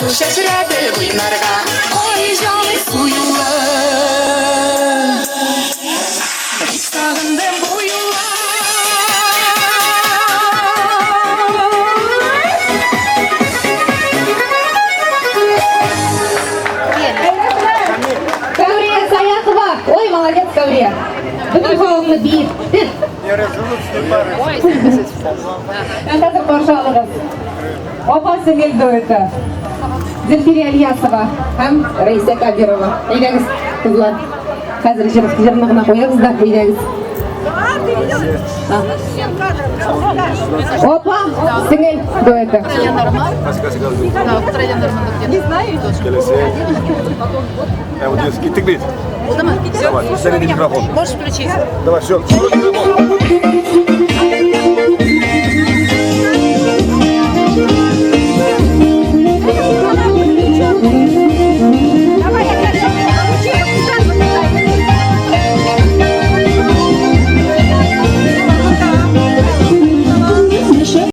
Су чәчрәде буйларга. Ой, җаный су юлы. Бик сагындым бу юлы. Каврия Саяхова. Ой, молодец, Каврия. Бөтен халыкны биетте. Хәзер каршы алыгыз. Апа сеңел дуэты. Зөлфирия Ильясова һәм Рәйсә Кабирова. Әйдәгез, кызлар. Хәзер җыр, җырны гына куябыз да, әйдәгез. Опа, сеңел дуэты. Не знаю. Киттек бит. Давай, заряди микрофон. Можешь включить? Давай, все. Микрофон.